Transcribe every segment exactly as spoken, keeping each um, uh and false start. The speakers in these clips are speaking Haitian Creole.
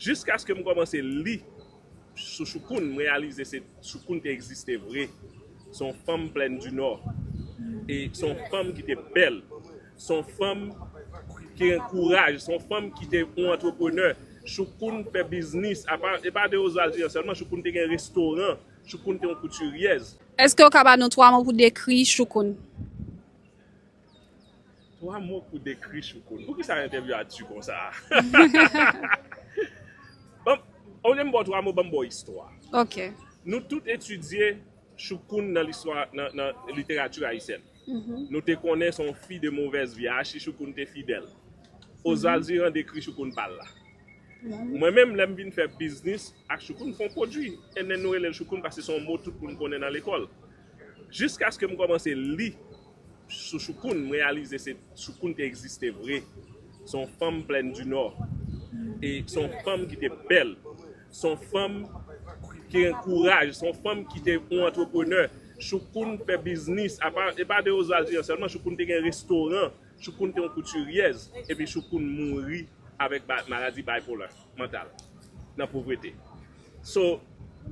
Jiskaske m kòmanse li sou Choukoun, m reyalize se Choukoun te egziste vre. Se yon fanm Plèn di Nò. E se yon fanm ki te bèl. Se yon fanm ki gen kouraj. Se yon fanm ki te yon antreprenè. Choukoun fè biznis. Apa, e pa de Oswald Jean sèlman, Choukoun te gen restoran. Choukoun te yon koutiryèz. Èske w ka ba nou twa mo pou dekri Choukoun? Twa mo pou dekri Choukoun. Poukisa entèvyou a di konsa? Ban m, olye m ba w twa mo, ban m ba w istwa. Ok. Nou tout etidye Choukoun nan listwa, nan, nan literati ayisyèn. Nou te konnen se yon fi de movèz vye, achi Choukoun te fidèl. Oswald Ziran dekri Choukoun pa l la. Mwen menm, lè m vin fè biznis ak Choukoun, fè yon pwodui. And then nou rele l Choukoun paske se yon mo tout moun konnen nan lekòl. Jiskaske m kòmanse li sou Choukoun, m reyalize se Choukoun te egziste vre. Se yon fanm Plèn di Nò. E se yon fanm ki te bèl. Se yon fanm ki gen kouraj. Se yon fanm ki te yon antreprenè. Choukoun fè biznis. Apa, e pa de Oswald Jean sèlman, Choukoun te gen restoran. Choukoun te yon koutiryèz. Epi Choukoun mouri avèk ba, maladi bipolar mantal, nan povrete. So,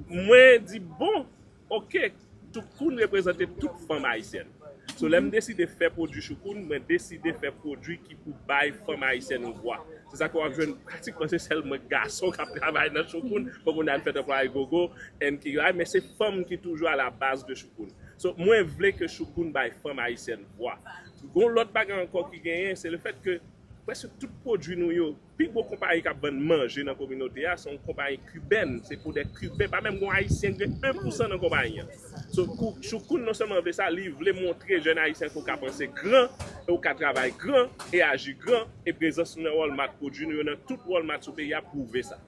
mwen di, bon, ok, Choukoun reprezante tout fanm ayisyèn. So, lè m deside fè pwodui Choukoun, mwen deside fè pwodui ki pou bay fanm ayisyèn yon vwa. Se sa ke w ap jwenn pratikman se sèl mwen gason k ap travay nan Choukoun, poko n al fèt anplwaye gogo, and ki, men se fanm ki toujou a la baz de Choukoun. So, mwen vle ke Choukoun bay fanm ayisyèn vwa. Gon lòt bagay ankò ki genyen, se le fèt ke prèske tout pwodui nou yo, pi gwo konpayi k ap vann manje nan kominote a, se yon konpayi kibèn, se pou de Kiben, pa menm gon Ayisyen ki gen en pousan nan konpayi an. So, kou, Choukoun non sèlman vle sa, li vle montre jèn Ayisyen ke w ka panse gran, e w ka travay gran, e aji gran, e prezans nou nan Walmart, pwodui nou yo nan tout Walmart sou peyi a pwouve sa.